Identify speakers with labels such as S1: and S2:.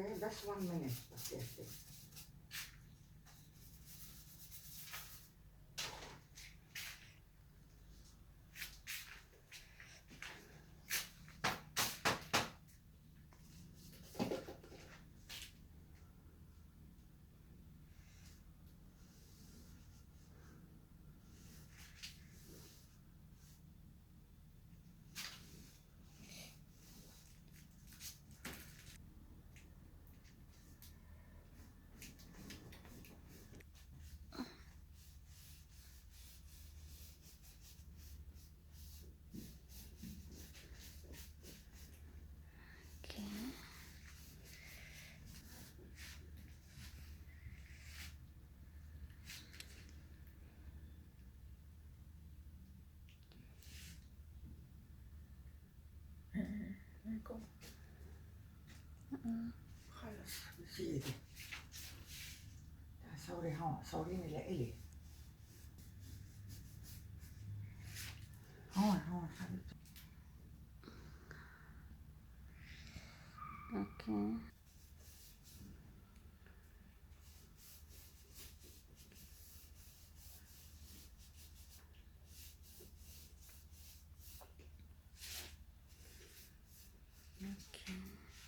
S1: okay، بس 1 minute بس يا.
S2: okay.
S1: هيكم. خلص زيادة. صوري هون، صوريني لإلي هون هون حبيبتي.
S2: okay.